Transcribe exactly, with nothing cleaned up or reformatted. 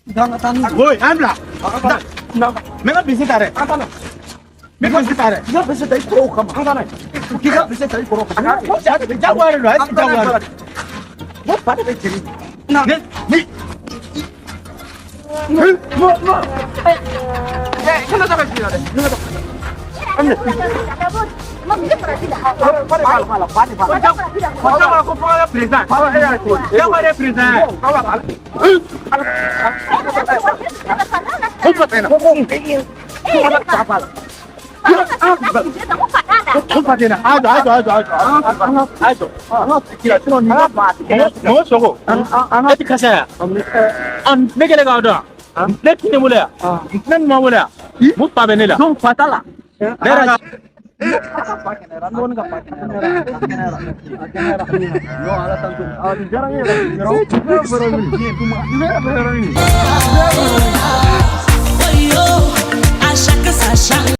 ད་ང་ད་ནི། ཝེ་ཨམ་ལ། ད་ན། མེ་ག་བི་སི་ད་རེ། ཨ་ད་ན། མེ་ག་བི་སི་ད་རེ། ང་བི་སི་ད་ཡི་གོ་ག་མ། ཨ་ད་ན། ཁི་ག་བི་སི་ད་ཡི་གོ་རོ། ཨ་ད་ན། ཇ་ཇ་ཝ་རེ་ར་ཇ་ཝ་རེ། ཝ་པ་ད་བེ་ཇི་རི། ན། ནི་ནི།